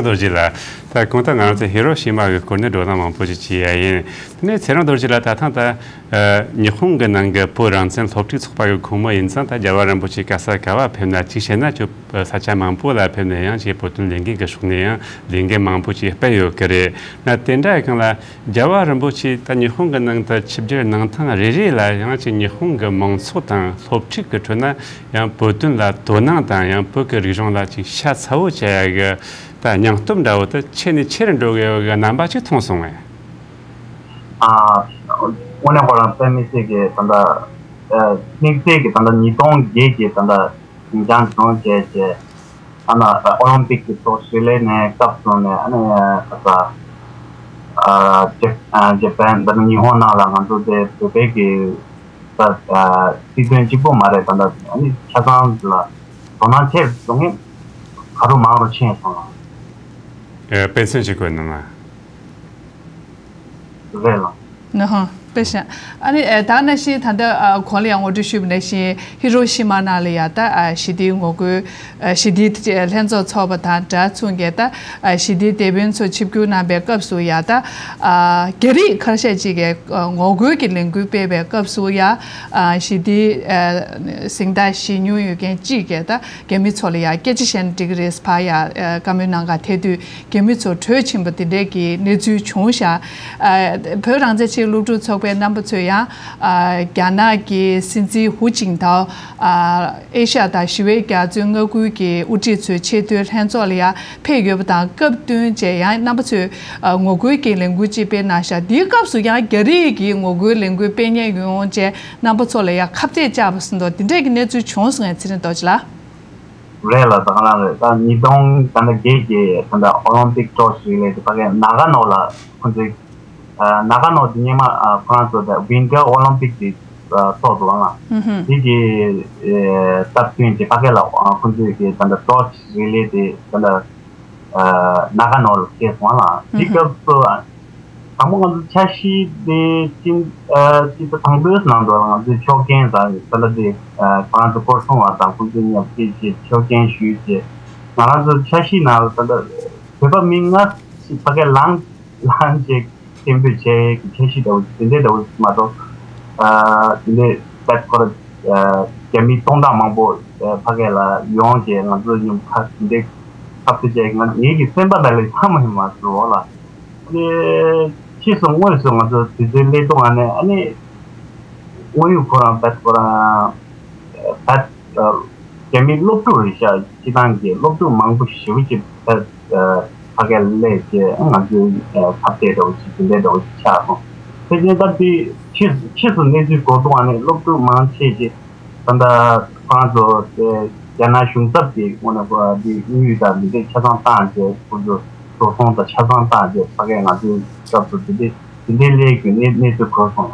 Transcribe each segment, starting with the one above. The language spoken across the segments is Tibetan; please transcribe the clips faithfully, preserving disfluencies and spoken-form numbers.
རྡོ་རྗེ་ལགས། ད་གང་ལྟར་ང་རང་ཚོ་ཧི་རོ་ཤི་མ་གི་སྐོར་ནས་བགྲོ་གླེང་མང་པོ་ཞིག་བྱས་ཡ་ཡིན། དེ་ནས་ཚེ་རིང་རྡོ་རྗེ་ལགས། ད་ཐེངས་ད་ཨ་ཉི་ཧོང་གི་ནང་གི་བོད་རང་བཙན་སློབ་ཕྲུག་ཚོགས་པ་གི་གོང་མ་ཡིན་ཙང་། ད་རྒྱལ་བ་རིན་པོ་ཆེ་ག་ས་ག་བ་ཕེབས་ན། གཅིག་བྱས་ན་ཁྱོད་ས་ཆ་མང་པོ་ལ་ཕེབས་ནས་ཡང་ཅིག་བོད་དོན་ལས་འགུལ་གྱི་ཕྱོགས་ནས་ཡང་ལས་འགུལ་མང་པོ་ཅིག་སྤེལ་ཡོད་ཀྱི་རེད། ན་དེ་འདྲ་གང་ལ་རྒྱལ་བ་རིན་པོ་ཆེ་ད་ཉི་ཧོང་གི་ནང་དུ་ཆིབས་བསྒྱུར་གནང་ཐེངས་རེ་རེ་ལ་ཡང་ཅིག་ཉི་ཧོང་གི་མང་ཚོགས་དང་སློབ་ཕྲུག་གི་ཁྲོད་ན་ཡང་བོད་དོན་ལ་དོ་སྣང་དང་ཡང་བོད་ཀྱི་རིག་གཞུང་ལ་ཅིག་ཤ་ཚ་བོ་བྱ་ཡ་གི་ད་སྙིང་སྟོབས་འདྲ་བོ་དེ་ཆེ་ནས་ཆེ་རུ་འགྲོ་གི་ཡོད་གི་རྣམ་པ་ཅིག་མཐོང་སོང་ངས། ཨ། དངོས་གནས་ཁོ་རང་དཔེ་མི་སྲིད་ཀྱི་ད་ལྟ་ཨ་དམིགས་བསལ་གྱི་ད་ལྟ་ཉིས་སྟོང་བརྒྱད་ཀྱི་ད་ལྟ་ཞིན་ཅང་བྱུང་བྱས་བྱས། ཨ་ནི་ཨོ་ལིམ་པིག་གི་ཐོག་ཞི་ལི་ནས་སྐབས་སོང་ནས། ཨ་ནི་ཨ་ད་ཨ་ཇ་ཨ་ཇ་པན་ད་ནི་ཉི་ཧོང་ནང་ལ་ང་ཚོ་དེ་བོད་པའི་གི་ད་ཨ་སྲིད་དོན་གཅིག་པོ་མ་རེད། ད་ལྟ་ཨ་ནི་ཆ་ཚང་ལ་དོ་སྣང་ཆེ་བཟོ་མཁན་ག་རུ་མང་རུ་ཕྱིན་སོང་། ཨ་དཔེ་མཚོན་ཅིག་བཀོད་གནང་ན། རེད་ལ། ནུ་ཧང་། དཔེ་བཞག་ཨ་ནི་ཨ་ད་ནང་བཞིན་ད་ལྟ་ཨ་གོང་ལ་ཡང་ངོ་སྤྲོད་ཞུས་པ་ནང་བཞིན། ཧི་རོ་ཤི་མ་ནང་ལ་ཡ་ད་ཨ་ཞི་བདེའི་ངོ་རྒོལ་ཨ་ཞི་བདེའི་ལྷན་ཚོགས་ཚོགས་པ་དང་འདྲ་མཚུངས་ཀྱི་ད་ཨ་ཞི་བདེའི་དེད་དཔོན་ཚོ་ཆིབས་བསྒྱུར་གནང་པའི་སྐབས་སུ་ཡ་ད་ཨ་རྒྱ་རིགས་ཁ་ཤས་ཅིག་གིས་ཨ་ངོ་རྒོལ་གྱི་ལས་འགུལ་སྤེལ་བའི་སྐབས་སུ་ཡ་ཨ་ཞི་བདེའི་ཨ་གཟེངས་རྟགས་བཞེས་མྱོང་ཡོད་མཁན་གཅིག་གིས་ད་རྒྱ་མི་ཚོ་ལ་ཡ་སྐད་ཆ་བཤད་ན་འགྲིག་གི་རེད། ཕར་ཡ་ཨ་བཀའ་མོལ་གནང་ག་ཐད་དུས། རྒྱ་མི་ཚོ་བྲོས་ཕྱིན་པ་དེ་འདྲས་ཀྱི་གནས་ཚུལ་བྱུང་ཤག་ཨ་བོད་རང་བཙན་ཆེད་སློབ་ཕྲུག་ཚོགས་པའི་རྣམ་པ་ཚོས་ཡང་ཨ་རྒྱ་ནག་གི་སྲིད་འཛིན་ཧུའུ་ཅིན་ཐའོ། ཨ་ཨེ་ཤ་ཡ་དང་ཞི་བའི་རྒྱ་མཚོའི་མངའ་ཁུལ་གྱི་དབུ་ཁྲིད་ཚོའི་ཆེས་མཐོའི་ལྷན་ཚོགས་ལ་ཡང་ཕེབས་ཡོད་པ་དང་སྐབས་བསྟུན་བྱས་ཡང་རྣམ་པ་ཚོས་ཨ་ངོ་རྒོལ་གྱི་ལས་འགུལ་ཅིག་སྤེལ་གནང་ཤག་དེའི་སྐབས་སུ་ཡང་རྒྱ་རིགས་ཀྱི་ངོ་རྒོལ་ལས་འགུལ་སྤེལ་མཁན་ཡོང་བྱས་རྣམ་པ་ཚོ་ལ་ཡང་ཁ་གཏད་བཅག་པ་བཟོ་འདུག་དེ་འདྲས་ཀྱི་གནས་ཚུལ་བྱུང་སོང་ངས། ཚེ་རིང་རྡོ་རྗེ་ལགས། རེད་ལ། ད་ག་རང་རེད། ད་ཉིས་སྟོང་ད་ལྟ་བརྒྱད་ཀྱི་ད་ལྟ་ཨོ་ལིམ་པིག་ཏོག་ཞིག་ལས་དེ་ཕ་གི་ནཱ་ག་ནོ་ལ་ཁོང་ཚོའི་ཨ་ནཱ་ག་ནོ་དེ་སྔོན་མ་ཨ་ཁོ་རང་ཚོ་ད་ཝིན་ཊར་ཨོ་ལིམ་པིག་དེ་ཨ་ཚོགས་འདུག་ཨང་། ཨུ་ཧུམ། དེ་གི་ཨ་སྟབས་བསྟུན་གྱི་ཕ་གི་ལ་ཨ་ཁོང་ཚོའི་གི་ད་ལྟ་ཏོག་ཞིག་ལས་དེ་ད་ལྟ་ཨ་ནཱ་ག་ནོ་ལ་སྐྱེལ་སོང་ལ། དེ་སྐབས་སུ་དང་པོ་ང་ཚོ་འཆར་གཞི་དེ་སྤྱི་ཨ་སྤྱི་ཚོགས་དང་པོའི་ནང་དུ་ང་ཚོའི་ཆོག་མཆན་དང་། ད་ལྟ་དེ་ཨ་ཁོ་རང་ཚོ་སྐོར་སྲུང་བ་དང་ཁོང་ཚོའི་མཉམ་སྐད་ཆ་ཆོག་མཆན་ཞུས་རྗེས། ང་རང་ཚོ་འཆར་གཞི་ནང་ལ་ད་ལྟ་བོད་པ་མི་ལྔ་ཞིག་ཕ་གིར་ལངས་ལངས་རྗེས་སྐད་འབོད་བྱས་ཀྱི་འཆར་གཞི་འདྲ་བོ་དེ་འདྲའི་འདྲ་བོ་ཞིག་མ་གཏོགས། ཨ་དེ་འདྲའི་པད་ཁོ་ར་ཨ་རྒྱ་མི་སྟོང་ཕྲག་མང་པོ་ཨ་ཕ་གི་ལ་ཡོང་རྗེས་ང་ཚོ་མཉམ་ཁ་དེ་འདྲའི་ཁ་གཏད་བྱས། ང་ངེད་ཀྱི་སེམས་པ་ནང་ལ་ཚང་མ་ཡིན་མ་ཟེར་བ་ལ། ཨ་ནི་ཕྱིས་སུ་དངོས་སུ་ང་ཚོ་དུས་ཚོད་སླེབས་དུས་ང་ནི་ཨ་ནི་དངོས་ཡོད་ཁོ་རང་བད་ཁོ་རང་བད་རྒྱ་མི་སློབ་ཕྲུག་རེད་ཤག་སྤྱི་བཏང་གི་སློབ་ཕྲུག་མང་པོ་ཞེ་པོ་ཅིག་བད་ཕ་གིར་སླེབས་རྗེས་ང་ཚོའི་ཁ་གཏད་འདྲ་བོ་ཞིག་དེ་འདྲའི་འདྲ་བོ་ཞིག་ཆགས་སོང་། དེ་བཞིན་ད་ལྟའི་ཕྱིས་ཕྱིས་སུ་གནས་ཚུལ་གོ་དུས་ང་ནི་སློབ་ཕྲུག་མང་ཆེ་ཅིག་ད་ལྟ་ཁོ་རང་ཚོ་དེ་རྒྱ་ནག་གཞུང་ཚབ་ཀྱི་ངོས་ནས་ཁོ་རང་འདི་དངུལ་དང་འདི་འདྲས་ཆ་ཚང་བཏང་རྗེས་ཁོ་ཚོ་འགྲོ་སོང་དང་ཆ་ཚང་བཏང་རྗེས་ཕ་གིར་ང་ཚོའི་སྐབས་སུ་འདི་འདྲས་འདི་འདྲས་སླེབས་ཀྱི་གནས་གནས་ཚུལ་གོ་སོང་ལ།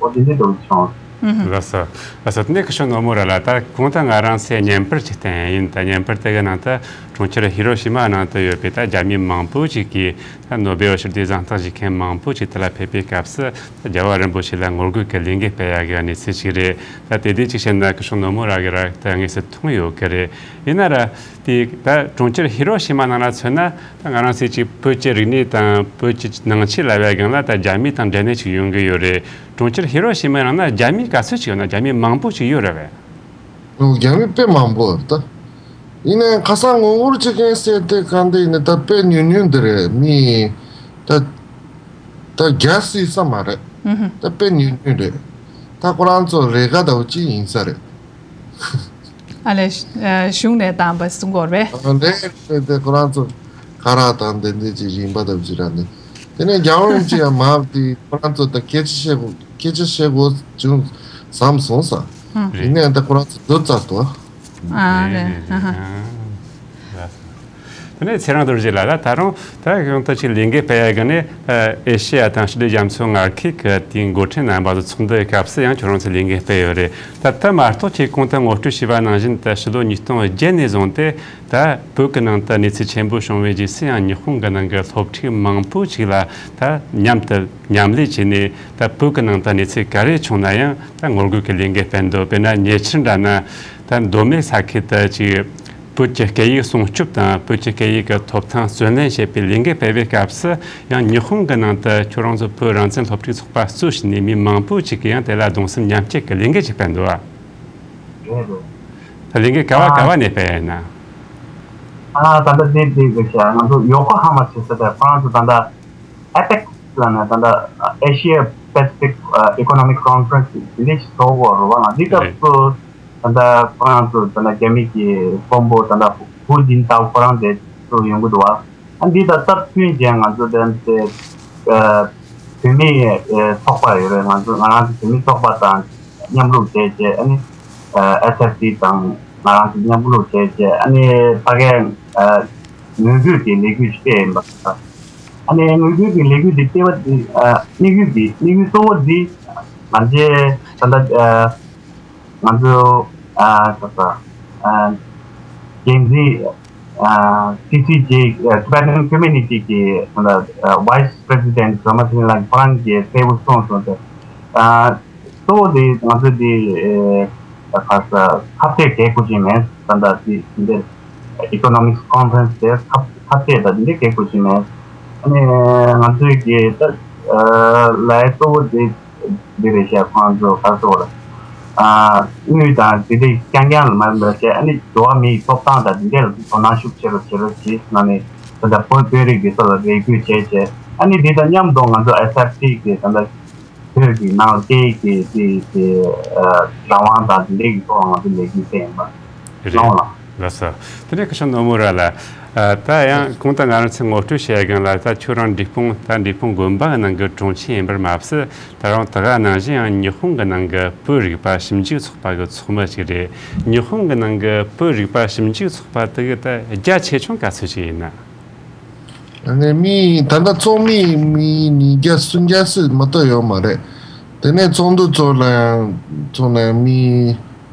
འོ་འདི་འདྲས་འདྲ་བོ་བྱུང་། ལགས་སོ། ལགས་སོ། དེ་ནས་སྐུ་ཞབས་ནོར་མོ་ར་ལགས། ད་གོང་དུ་ང་རང་ཚོས་བརྙན་པར་ཅིག་བསྟན་ཡིན། ད་བརྙན་པར་དེ་གི་ནང་དུ་གྲོང་ཁྱེར་ཧི་རོ་ཤི་མ་ནང་དུ་ཡོད་པའི་ད་རྒྱ་མི་མང་པོ་ཅིག་གིས། ད་ནོ་སྦེལ་ཞི་བདེའི་གཟེངས་རྟགས་བཞེས་མཁན་མང་པོ་ཅིག་དེ་ལ་ཕེབས་པའི་སྐབས་སུ་རྒྱལ་བ་རིན་པོ་ཆེ་ལ་ངོ་རྒོལ་གྱི་ལས་འགུལ་སྤེལ་ཡག་གི་གནས་ཚུལ་ཞིག་རེད། ད་དེ་དུས་ཅིག་བཤད་ན་སྐུ་ཞབས་ནོར་མོ་ར་གིས་ར་ད་དངོས་སུ་མཐོང་ཡོད་ཀྱི་རེད། ཡིན་ན་ར་དེ་ད་གྲོང་ཁྱེར་ཧི་རོ་ཤི་མ་ནང་ལ་མཚོན་ན། ད་ང་རང་ཚོའི་ཅིག་བོད་ཀྱི་རིག་གནས་དང་བོད་ཀྱི་ནང་ཆོས་ལབ་ཡག་སྒང་ལ་ད་རྒྱ་མི་དང་འབྲེལ་གནས་ཅིག་ཡོང་གི་ཡོད་རེད། གྲོང་ཁྱེར་ཧི་རོ་ཤི་མའི་ནང་ན་རྒྱ་མི་ག་ཚོད་ཅིག་ཡོད་ན། རྒྱ་མི་མང་པོ་ཅིག་ཡོད་རེད་པས། རྒྱ་མི་དཔེ་མང་པོ་ཡོད་ད། ཡིན་ནའི་ཁ་སང་ངོ་རྒོལ་བྱེད་མཁན་ཟེར་དེ་གང་དེ་ཡིན་ནའི་ད་དཔེ་ཉུང་ཉུང་འདི་རེད། མི་ད་ད་བརྒྱ་ཟིན་ས་མ་རེད། ཨུ་ཧུ། ད་དཔེ་ཉུང་ཉུང་རེད། ད་ཁོ་རང་ཚོ་རེ་ག་ཟླ་བ་གཅིག་ཡིན་ས་རེད། ཨ་ལས་གཞུང་ནས་བཏང་པ་གསུང་གོ་རེད། ཨ་ལས་རེད་དེ་ཁོ་རང་ཚོ་ཁ་རག་དང་དེ་འདྲ་ཅིག་རིམ་པ་ལྟ་བུ་ཅིག་རག་ནས། དེ་ནས་རྒྱལ་བ་རིན་པོ་ཆེ་ཡང་མར་དེ་ཁོ་རང་ཚོ་ད་སྐད་ཆ་བཤད་དགོས་སྐད་ཆ་བཤད་དགོས་བྱུང་བསམ་སོང་ས། ཧུམ། ཡིན་ནའི་ད་ཁོ་རང་ཚོ་སྡུག་ཙག་ཏུ། ཨ་ལས། ཧ་ཧ། དེ་ནས་ཚེ་རིང་རྡོ་རྗེ་ལགས་ལ་ད་རུང་ད་གང་ལྟར་ཅིག་ལས་འགུལ་སྤེལ་ཡག་གི་ནས་ཨེ་ཤེ་ཡ་དང་ཞི་བདེ་རྒྱ་མཚོའི་མངའ་ཁུལ་གྱི་དེའི་འགོ་ཁྲིད་རྣམ་པ་ཚོ་ཚོགས་འདུའི་སྐབས་སུ་ཡང་ཁྱོད་རང་ཚོས་ལས་འགུལ་སྤེལ་ཡོད་རེད། ད་ད་མ་གཏོགས་ཅིག་གོང་དུ་ངོ་སྤྲོད་བྱས་པ་ནང་བཞིན་ད་ཕྱི་ལོ་ཉིས་སྟོང་བརྒྱད་ནས་བཟུང་སྟེ། ད་བོད་ཀྱི་ནང་དུ་གནས་ཚུལ་ཆེན་པོ་བྱུང་བའི་རྗེས་སུ་ཡང་ཉི་ཧོང་གི་ནང་གི་སློབ་ཕྲུག་མང་པོ་ཅིག་ལ་ད་མཉམ་དུ་མཉམ་ལས་བྱས་ནས། ད་བོད་ཀྱི་ནང་དུ་གནས་ཚུལ་ག་རེ་བྱུང་ན་ཡང་ད་ངོ་རྒོལ་གྱི་ལས་འགུལ་སྤེལ་འདུག་དཔེར་ན་ཉེ་ཆར་འདྲ་ན་ད་མདོ་སྨད་ས་ཁུལ་དུ་ཅིག་ བོད་ཀྱི་སྐད་ཡིག་སྲུང་སྐྱོབ་དང་བོད་ཀྱི་སྐད་ཡིག་གི་ཐོབ་ཐང་བརྩོན་ལེན་བྱེད་པའི་ལས་འགུལ་སྤེལ་བའི་སྐབས་སུ། ཡང་ཉི་ཧོང་གི་ནང་དུ་ཁྱོད་རང་ཚོ་བོད་རང་བཙན་སློབ་ཕྲུག་ཚོགས་པ་གཙོས་བྱས་ནས་མི་མང་པོ་ཅིག་གིས་ཡང་དེ་ལ་གདུང་སེམས་མཉམ་སྐྱེད་ཀྱི་ལས་འགུལ་ཅིག་སྤེལ་འདུག་བ། རེད་རེད། ད་ལས་འགུལ་ག་བ་ག་ཨ་བ་ནས་སྤེལ་ཡིན་ན། ཨ་ད་ལྟ་དེ་དེ་གི་ཤ་ང་ཚོ་ཡོ་ཀོ་ཧ་མ་ཆེ་ས་དེ་ཁོ་རང་ཚོ་ད་ལྟ་ཨེ་པེག་ལབ་ན་ད་ལྟ་ཨེ་ཤི་ཡ་པེ་སི་ཕིག་ཨི་ཀོ་ནོ་མིག་ཀོན་ཕ་རེན་སི་དེ་འདྲ་ཞིག་ཚོགས་ཀྱི་ཡོད་རེད་བ། ང་འདི་སྐབས་རེད། སུ་ད་ལྟ་ཁོ་རང་ཚོ་ད་ལྟ་རྒྱ་མི་གི་དཔོན་པོ་ད་ལྟ་ཧུ་ཅིན་ཏའོ་ཁོ་རང་དེ་ཚོ་ཡོང་གི་འདུག་བ། ཨ་འདི་དང་སྟབས་བསྟུན་བྱས་ང་ཚོ་དེ་དེ་ཨ་བོད་མི་ཨ་ཚོགས་པ་ཡོད་རེད། ང་ཚོ་ང་རང་ཚོ་བོད་མི་ཚོགས་པ་དང་མཉམ་རུབ་བྱས་བྱས། ཨ་ནི་ཨ་ཨེས་ཨར་སི་དང་ང་རང་ཚོ་མཉམ་རུབ་བྱས་བྱས། ཨ་ནི་ཕ་གིའི་ཨ་ངོས་བསྡུས་ཀྱི་ལས་འགུལ་ཞིག་སྤེལ་ཡིན་པ། ཨ་ནི་ངོས་བསྡུས་ཀྱི་ལས་འགུལ་འདི་སྤེལ་བ་འདི་ཨ་དམིགས་ཡུལ་འདི་དམིགས་ཡུལ་གཙོ་བོ་འདི་ང་ཚོའི་ད་ལྟ་ཨ་ང་ཚོ་ཨ་ས་ས་ཨ་འགན་འཛིན་ཨ་སི་སི་ཇེ་ཨ་Tibetan Community གི་ཨ་Vice President Thomas Lin ལགས་ཁོ་རང་གིས་གསལ་པོ་གསུངས་སོང་སྟེ། ཨ་གཙོ་བོ་དེ་ང་ཚོ་དེ་ཨ་ཁ་ས་ཁ་གཏད་གལ་དགོས་ཀྱི་མེད། ད་ལྟ་དེ་འདིར་Economic Conference དེ་ཁ་ཁ་གཏད་དང་འདི་གལ་དགོས་ཀྱི་མེད། ཨ་ནི་ང་ཚོའི་གི་ད་ཨ་ལས་གཙོ་བོ་དེ་འདི་རེད་ཤག་ཁོང་ཚོ་ག་རེ་ཟེར་དགོས་རེད། ཨ་དངུལ་དང་དེ་འདྲའི་རྐྱང་རྐྱང་ལ་མ་མེད་པ་བྱས། ཨ་ནི་འགྲོ་བ་མིའི་ཐོབ་ཐང་དང་དེ་འདྲ་ལ་དོ་སྣང་ཤུགས་ཆེ་རུ་ཆེ་རུ་བྱས་ནང་ནས་ད་ལྟ་བོད་བོད་རིགས་ཀྱི་སོགས་ལ་རེ་སྐུལ་བྱས་བྱས། ཨ་ནི་དེ་དང་མཉམ་དུ་ང་ཚོ་ཨེས་ཨར་སི་གི་ད་ལྟ་བོད་ཀྱི་ནང་སྐད་ཀྱི་དེ་དེ་ཨ་རང་དབང་དང་དེ་འདྲའི་གི་ཐོག་ང་ཚོ་ལས་འགུལ་སྤེལ་ཡིན་པ། རེད། ལགས་སོ། དེ་ནས་སྐུ་ཞབས་ནོར་མོ་ར་ལགས། ཨ་ད་ཡང་གོང་དུ་ང་རང་ཚོས་ངོ་སྤྲོད་བྱས་སྒང་ལ། ད་ཁྱོད་རང་འབྲས་སྤུངས་ད་འབྲས་སྤུངས་དགོན་པ་གི་ནང་གི་དྲུང་ཆེ་ཡིན་པར་མ་ཟད། ད་རུང་དེ་ག་ནང་བཞིན་ཡང་ཉི་ཧོང་གི་ནང་གི་བོད་རིག་པ་ཞིབ་འཇུག་ཚོགས་པ་གི་ཚོགས་མི་ཞིག་རེད། ཉི་ཧོང་གི་ནང་གི་བོད་རིག་པ་ཞིབ་འཇུག་ཚོགས་པ་དེ་གི་ད་རྒྱ་ཆེ་ཆུང་ག་ཚོད་ཅིག་ཡིན་ན། ཨ་ནི་མི་ད་ལྟ་ཚོགས་མི་མི་ཉིས་བརྒྱ་སུམ་བརྒྱ་ཙམ་མ་གཏོགས་ཡོད་མ་རེད། དེ་ནས་ཚོགས་འདུ་ཚོགས་ལ་ཡང་ཚོགས་ནས་མི་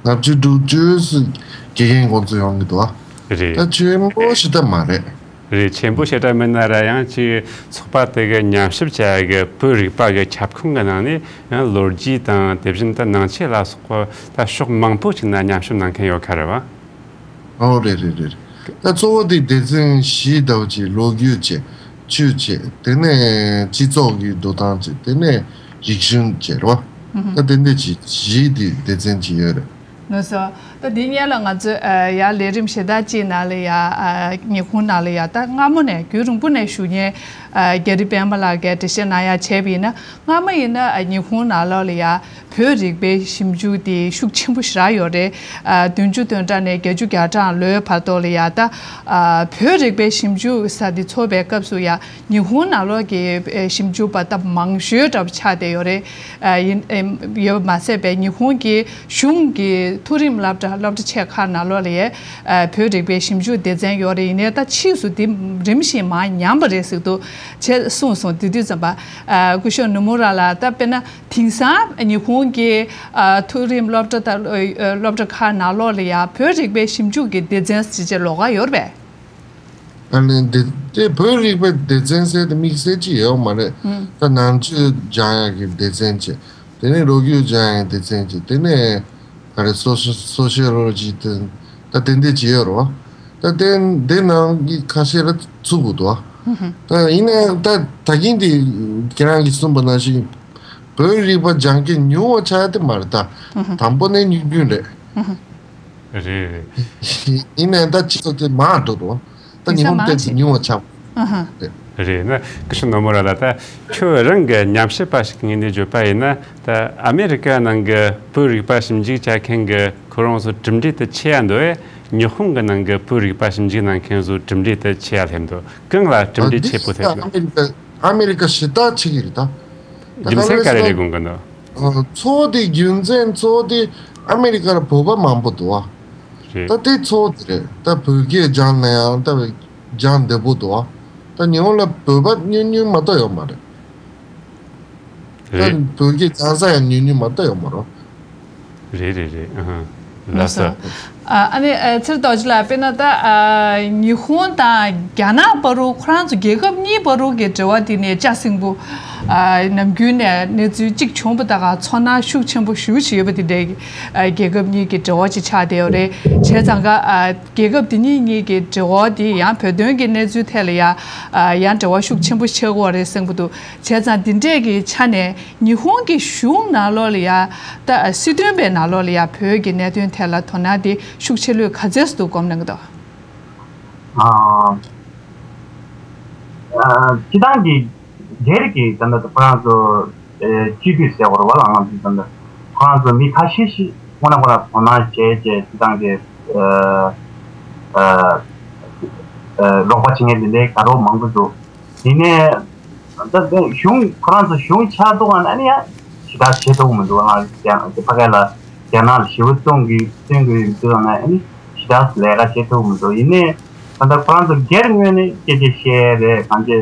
ལྔ་བཅུ་དྲུག་ཅུ་ཙམ་དགེ་རྒན་ཁོང་ཚོ་ཡོང་གི་འདུག་ཨ། རེད། ད་ཆེན་པོ་ཞེ་དྲག་མ་རེད། རེད། ཆེན་པོ་ཞེ་དྲག་མིན་ན་ར་ཡང་ཅིག་ཚོགས་པ་དེ་གི་ཉམས་ཞིབ་བྱ་ཡ་གི་བོད་རིག་པ་གི་ཁྱབ་ཁོངས་གི་ནང་ནས་ཡང་ལོ་རྒྱུས་དང་། དེ་བཞིན་དུ་ནང་ཆོས་ལ་སོགས་པ་ད་ཕྱོགས་མང་པོ་ཞིག་ན་ཉམས་ཞིབ་གནང་མཁན་ཡོད་ཁ་རེད་བ། ཨོ་རེད་རེད་རེད། ད་གཙོ་བོ་དེ་སྡེ་ཚན་བཞི་ལྟ་བུ་ཅིག་ལོ་རྒྱུས་བྱས། ཆོས་བྱས། དེ་ནས་སྤྱི་ཚོགས་ཀྱི་འགྲོ་སྟངས་བྱས། དེ་ནས་རིག་གཞུང་བྱས་རེད་བ། ད་དེ་འདྲ་ཅིག་བཞི་དེ་སྡེ་ཚན་ཅིག་ཡོད་རེད། ལགས་སོ། ད་འདི་སྔོན་ལ་ང་ཚོས་ཨ་ཡ་ལས་རིམ་གཞན་དག་ཅིག་ནང་ལ་ཡ་ཨ་ཉི་ཧོང་ནང་ལ་ཡ་ད་སྔ་མོ་ནས་རྒྱུན་རིང་པོ་ནས་བཞུགས་མཁན་ཨ་རྒྱ་རི་པད་མ་ལགས་ཀྱིས་འགྲེལ་བཤད་གནང་ཡ་བྱས་པ་ཡིན་ན། སྔ་མ་ཡིན་ན་ཨ་ཉི་ཧོང་ནང་ལོགས་ལ་ཡ་བོད་རིག་པའི་ཞིབ་འཇུག་དེ་ཤུགས་ཆེན་པོ་ཞེ་དྲག་ཡོད་རེད། ཨ་བདུན་ཅུ་དོན་གྲངས་ནས་བརྒྱད་ཅུ་གྱ་གྲངས་ལོའི་བར་དུ་ལ་ཡ་ད་ཨ་བོད་རིག་པའི་ཞིབ་འཇུག་ས་དེ་ཚོགས་པའི་སྐབས་སུ་ཡ་ཉི་ཧོང་ནང་ལོགས་ཀྱི་ཨ་ཞིབ་འཇུག་པ་ད་མང་ཤོས་འདྲ་པོ་ཆགས་བསྡད་ཡོད་རེད། ཨ་ཡིན་ཨ་ཡོད་པ་མ་ཟད་པའི་ཉི་ཧོང་གི་གཞུང་གི་མཐོ་རིམ་སློབ་གྲྭ་སློབ་གྲྭ་ཆེ་ཁག་ནང་ལོགས་ལ་ཡ་ཨ་བོད་རིག་པའི་ཞིབ་འཇུག་སྡེ་ཚན་ཡོད་རེད། ཡིན་ནའི་ད་ཕྱིས་སུ་དེ་རིམ་བཞིན་མར་ཉམས་པ་རེད་ཟེར་འདུག་ཅེས་གསུངས་སོང་། དེ་དུས་ཙམ་པ་ཨ་སྐུ་ཞབས་ནུ་མུ་ར་ལགས། ད་དཔེར་ན་དེང་སང་ཉི་ཧོང་གི་ཨ་མཐོ་རིམ་སློབ་གྲྭ་དང་ཨ་སློབ་གྲྭ་ཁག་ནང་ལོགས་ལ་ཡ་བོད་རིག་པའི་ཞིབ་འཇུག་གི་སྡེ་ཚན་ཟེར་བྱས་ལོགས་ཀ་ཡོད་རེད་པས། ཨ་ནི་འདི་དེ་བོད་རིག་པའི་སྡེ་ཚན་ཟེར་དེ་དམིགས་བསལ་ཅིག་ཡོད་མ་རེད། ཨང་། ད་ནང་ཆོས་སྦྱང་ཡག་གི་སྡེ་ཚན་བྱས། དེ་ནས་ལོ་རྒྱུས་སྦྱང་ཡག་སྡེ་ཚན་བྱས། དེ་ནས་ག་རེ་སོ་སོ་སོ་ཤི་ཡོ་ལོ་ཇི་དེ་ད་དེ་འདྲ་ཅིག་ཡོད་རེད་བ། ད་དེ་དེ་ནང་གི་ཁ་ཤས་ལ་ཚུད་དགོས་འདུག་བ། ད་ཡིན་ནའང་ད་ད་གིན་དེ་ཁྱེད་རང་གིས་གསུངས་པ་ནང་བཞིན་བོད་རིག་པ་སྦྱང་མཁན་ཉུང་བ་ཆགས་ཡ་དེ་མ་རེད། ད་དང་པོ་ནས་ཉུང་ཉུང་རེད། རེད་རེད། ཡིན་ནའང་ད་སྤྱི་ཚོགས་དེ་མང་འགྲོ་འདུག་ད་ཉི་ཧོང་སྟེང་དུ་ཉུང་བ་ཆགས། ཨ་ཧ། རེད། ན་སྐུ་ཞབས་ནོར་མོ་ར་ལགས། ད་ཁྱོད་རང་གི་ཉམས་ཞིབ་པ་ཞིག་ངོས་ནས་བརྗོད་པ་ཡིན་ན། ད་ཨ་མེ་རི་ཀ་ནང་གི་བོད་རིག་པ་ཞིབ་འཇུག་བྱ་མཁན་གྱི་ཁོ་རང་ཚོ་གྲུབ་འབྲས་དེ་ཆེ་ཡ་འདུག་གས། ཉི་ཧོང་གི་ནང་གི་བོད་རིག་པ་ཞིབ་འཇུག་གནང་མཁན་ཚོ་གྲུབ་འབྲས་དེ་ཆེ་ཡ་སླེབས་འདུག་གང་ལ་གྲུབ་འབྲས་ཆེ་པོ་སླེབས་འདུག་ཨ་མེ་རི་ཀ་ཨ་མེ་རི་ཀ་ཞེ་དྲག་ཆེ་གི་རེད་ད། རྒྱུ་མཚན་ག་རེ་རེད་དགོངས་ཀྱི་འདུག་ཨ་གཙོ་བོ་དེ་རྒྱུ་མཚན་གཙོ་བོ་དེ་ཨ་མེ་རི་ཀར་བོད་པ་མང་པོ་འདུག་བ། རེད། ད་དེ་གཙོ་བོ་དེ་རེད། ད་བོད་སྐད་སྦྱང་ན་ཡང་ད་སྦྱང་བདེ་པོ་འདུག་བ། ད་ཉི་ཧོང་ལ་བོད་པ་ཉུང་ཉུང་མ་གཏོགས་ཡོད་མ་རེད། ད་རེད། བོད་སྐད་སྦྱང་ས་ཡང་ཉུང་ཉུང་མ་གཏོགས་ཡོད་མ་རེད། རེད་རེད་རེད། ཨ་ཧ། ལགས་སོ། ཨ་ཨ་ནི་ཨ་ཚེ་རིང་རྡོ་རྗེ་ལགས། དཔེར་ན་ད་ཨ་ཉི་ཧོང་དང་རྒྱ་ནག་བར་དུ་ཁོ་རང་ཚོ་རྒྱལ་ཁབ་གཉིས་བར་དུ་གི་འབྲེལ་བ་དེ་ནས་ལྕགས་སྲིན་པོ། ཨ་ནམ་རྒྱུན་ནས་གནས་ཚུལ་གཅིག་བྱུང་པ་དག་ག་ཚོར་སྣང་ཤུགས་ཆེན་པོ་ཞེ་པོ་ཅིག་ཡོད་པ་དེ་འདྲའི་ཨ་རྒྱལ་ཁབ་གཉིས་ཀྱི་འབྲེལ་བ་ཅིག་ཆགས་བསྡད་ཡོད་རེད། བྱས་ཙང་ཀ་ཨ་རྒྱལ་ཁབ་དེ་གཉིས་གཉིས་ཀྱི་འབྲེལ་བ་དེ་ཡང་བོད་དོན་གྱི་གནས་ཚུལ་ཐད་ལ་ཡང་ཨ་ཡང་འབྲེལ་བ་ཤུགས་ཆེན་པོ་ཆགས་ཀྱི་ཡོད་རེད་བསམ་གྱི་འདུག་བྱས་ཙང་འདི་འདྲས་ཀྱི་ཆ་ནས་ཉི་ཧོང་གི་གཞུང་ནང་ལོགས་ལ་ཡང་ད་སྲིད་དོན་པའི་ནང་ལོགས་ལ་ཡང་བོད་ཀྱི་གནད་དོན་ཐད་ལ་དོ་སྣང་དེ་ཤུགས་ཆེ་ལོས་ག་ཚད་སུ་འདུག་སྒོམ་གནང་གི་འདུག་ཨ། ཨ། སྤྱི་བཏང་གི་སྒེར་གྱི་ད་ལྟ་ཁོ་རང་ཚོ་ཨེ་སྤྱི་འཐུས་ཟེར་བ་རེད་བ་ལ། ང་ཚོ་ད་ལྟ་ཁོ་རང་ཚོ་མི་ཁ་ཤས་ཤིག་དངོས་གནས་ཁོ་རང་དོ་སྣང་བྱས་བྱས་སྤྱི་བཏང་གི་ཨ་ཨ་ཨ་རོགས་པ་བྱེད་མཁན་དེ་འདྲའི་དགའ་རོགས་མང་པོ་འདུག་དེ་ནས་ད་ལྟ་གཞུང་ཁོ་རང་ཚོ་གཞུང་ཆགས་འདུག་ཨ་ནི་ཡང་ཞེ་དྲག་བྱེད་ཐུབ་མི་འདུག་ང་རྒྱ་ཕ་གི་ལ་རྒྱ་ནག་ལ་ཞེ་པོ་བཙོང་གི་བཙོང་གི་ཡོད་དུས་ན་ཨ་ནི་ཞེ་དྲག་ལས་ཀ་བྱེད་ཐུབ་མི་འདུག་ཡིན་ནའི་ད་ལྟ་ཁོ་རང་ཚོ་སྒེར་ངོས་ནས་སྐད་ཆ་བཤད་རེད། གང་ཅི་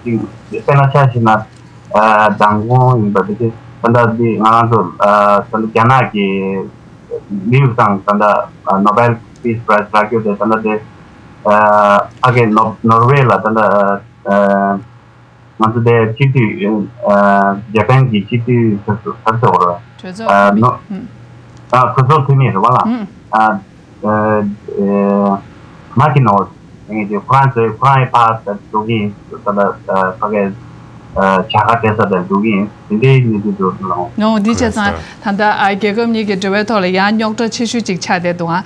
ཅིག་དཔེར་ན་ཆ་བཞག་ན་མདང་དགོང་ཡིན་པ་དེ་ད་ལྟ་འདི་ང་རང་ཚོ་ད་ལྟ་རྒྱ་ནག་གི་ལིའུ་ཚང་ད་ལྟ་Nobel Peace Prize་རག་རྒྱུ་དེ་ད་ལྟ་དེ་ཕ་གི་ནོར་ཝེ་ལ་ད་ལྟ། ང་ཚོ་དེ་སྤྱི་འཐུས་ཨ་ཇ་པན་གྱི་སྤྱི་འཐུས་ཟེར་ཟེར་ཟེར་བ་རེད། གྲོས་ཚོགས་ཨ་འཐུས་མི། ནོ་ཨུམ། ཨ་གྲོས་ཚོགས་འཐུས་མི་རེད་བ་ལ། ཨུམ། ཨ་ཨ་མ་ཀི་ནོ་ངེས་ཀྱི་ཁོ་རང་ཚོའི་ཁོ་རང་ཡི་ཕ་ཟེར་འགྲོ་གི་ཡིན་ཟེར་ད་ལྟ་ཨ་ཕ་གིའི་ཨ་བྱ་དགའ་སྤྲད་ས་དེར་འགྲོ་གི་ཡིན། དེ་འདྲའི་གནས་ཚུལ་འདུག་ལགས། ནོ་འདི་བྱས་ཙང་ད་ལྟ་ཨ་རྒྱལ་ཁབ་གཉིས་ཀྱི་འབྲེལ་བའི་ཐོག་ལ་ཡང་རྙོག་དྲ་ཆེ་ཤོས་ཅིག་ཆགས་བསྡད་འདུག་ཨ་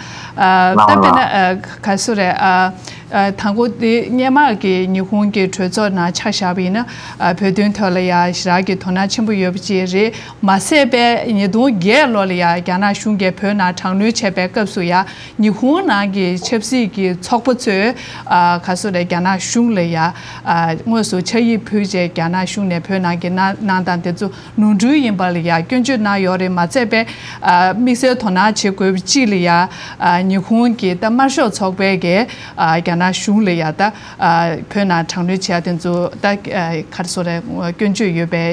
ལགས་ད་དཔེར་ན་ལགས། ཨ་ག་སུ་རེད་ཨ། ཨ་དང་པོ་དེ་སྔོན་མ་གི་ཉི་ཧོང་གི་གྲོས་ཚོགས་ནང་ཆ་བཞག་པ་ཡིན་ན་ཨ་བོད་དོན་ཐོག་ལ་ཡང་ཞེ་དྲག་གི་དོ་སྣང་ཆེན་པོ་ཡོད་པ་ཅིག་རེད། མ་ཟད་པའི་ཉིས་སྟོང་བརྒྱད་ལོ་ལ་ཡང་རྒྱ་ནག་གཞུང་གིས་བོད་ནང་དྲག་གནོན་བྱས་པའི་སྐབས་སུ་ཡང་ཉི་ཧོང་ནང་གི་ཆབ་སྲིད་ཀྱི་ཚོགས་པ་ཚོས་ཨ་ག་སུ་རེད་རྒྱ་ནག་གཞུང་ལ་ཡང་ཨ་དངོས་སུ་ཕྱག་ཡིག་ཕུལ་རྗེས་རྒྱ་ནག་གཞུང་ནས་བོད་ནང་གི་གནང་གནང་སྟངས་དེ་ཚོ། ནོར་འཁྲུལ་ཡིན་པ་ལ་ཡང་སྐྱོན་བརྗོད་གནང་ཡོད་རེད། མ་ཚད་པའི་ཨ་དམིགས་བསལ་དོ་སྣང་བྱེད་དགོས་པ་གཅིག་ལ་ཡང་ཨ་ཉི་ཧོང་གི་ད་དམར་ཤོག་ཚོགས་པའི་གི་ཨ་རྒྱ་ནག་གཞུང་ལ་ཡང་ད་ཨ་བོད་ནང་དྲག་གནོན་བྱས་དེ་ཚོ་ད་ཨ་ག་རེ་ཟེར་རེད། སྐྱོན་བརྗོད་ཡོད་པའི་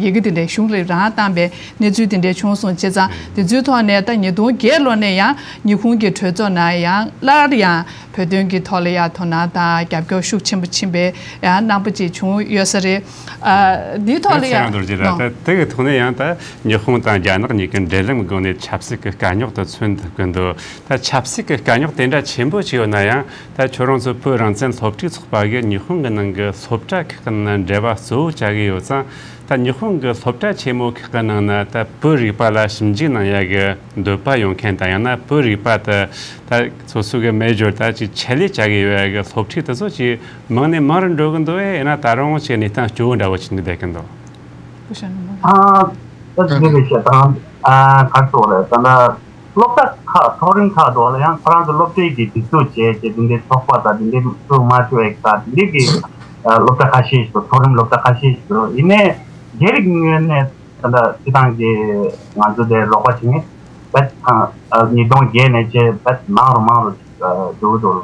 ཡི་གེ་དེ་འདྲའི་གཞུང་ལ་རང་བཏང་པའི་གནས་ཚུལ་དེ་འདྲའི་བྱུང་སོང་། བྱས་ཙང་དེ་ཚོའི་ཐོག་ནས་ད་ཉིས་སྟོང་བརྒྱད་ལོ་ནས་ཡང་ཉི་ཧོང་གི་གྲོས་ཚོགས་ནང་ཡང་སླར་ཡང་བོད་དོན་གྱི་ཐོག་ལ་ཡང་དོ་སྣང་དང་རྒྱབ་སྐྱོར་ཤུགས་ཆེན་པོ་ཕྱིན་པའི་ཡང་རྣམ་པ་ཅིག་བྱུང་ཡོད་ས་རེད། ཨ་འདིའི་ཐོག་ལ་ཡང་། ད་དེ་གི་ཐོག་ནས་ཡང་ད་ཉི་ཧོང་དང་རྒྱ་ནག་གཉིས་ཀྱི་འབྲེལ་ལམ་སྒང་ནས་ཆབ་སྲིད་ཀྱི་དཀའ་རྙོག་དེ་མཚོན་ཐུབ་ཀྱི་འདུག་ད་ཆབ་སྲིད་ཀྱི་དཀའ་རྙོག་དེ་འདྲ་ཆེན་པོ་ཅིག་ཡོད་ན་ཡང་ད་ཁྱོད་རང་ཚོ་བོད་རང་བཙན་སློབ་ཕྲུག་ཚོགས་པ་གིས་ཉི་ཧོང་གི་ནང་གི་སློབ་གྲྭ་ཁག་གི་ནང་འབྲེལ་བ་གཙོ་བོ་བྱ་གི་ཡོད་ཙང་། ད་ཉི་ཧོང་གི་སློབ་གྲྭ་ཆེན་མོ་ཁག་གི་ནང་ན་ད་བོད་རིག་པ་ལ་ཞིབ་འཇུག་གནང་ཡ་གི་འདོད་པ་ཡོད་མཁན་དང་། ཡང་ན་བོད་རིག་པ་དེ་ད་སོ་སོ་གི་མེ་ཇོར་ད་ཅིག་ཆེད་ལས་བྱ་གི་ཡོད་ཡ་གི་སློབ་ཕྲུག་དེ་ཚོ་ཅིག་མང་ནས་མང་རུ་འགྲོ་གི་འདུག་ཨེ། ཡིན་ན་ད་རུང་ཅིག་གནས་སྟངས་སྐྱོ་བོ་འདྲ་བོ་ཅིག་འདུག་བསྡད་ཀྱི་འདུག་ཨ་ད་དེ་འདྲ་བཤད་དང་ཨ་ག་རེ་ཟེར་རེད། ད་ལྟ་སློབ་གྲྭ་ཁག་མཐོ་རིམ་ཁག་ཏུ་ལ་ཡང་ཁོ་རང་ཚོ་སློབ་གྲྭའི་གི་སྒྲིག་འཛུགས་བྱས་བྱས་དེ་འདྲའི་ཚོགས་པ་དང་དེ་འདྲའི་བཙུགས་མ་བཅུག་ཨེ་ཁག་དེ་འདྲའི་གི་ཨ་སློབ་གྲྭ་ཁ་ཤས་ཤིག་འདུག་མཐོ་རིམ་སློབ་གྲྭ་ཁ་ཤས་ཤིག་འདུག་ཡིན་ནའི་སྒེར་གྱི་ངོས་ནས་ད་ལྟ་སྤྱི་བཏང་གི་ང་ཚོ་དེ་རོགས་པ་བྱེད་མཁན་བེད་ཨ་ཉིས་སྟོང་བརྒྱད་ནས་བྱས་བེད་མང་རུ་མང་རུ་ཨ་འགྲོ་གི་འདུག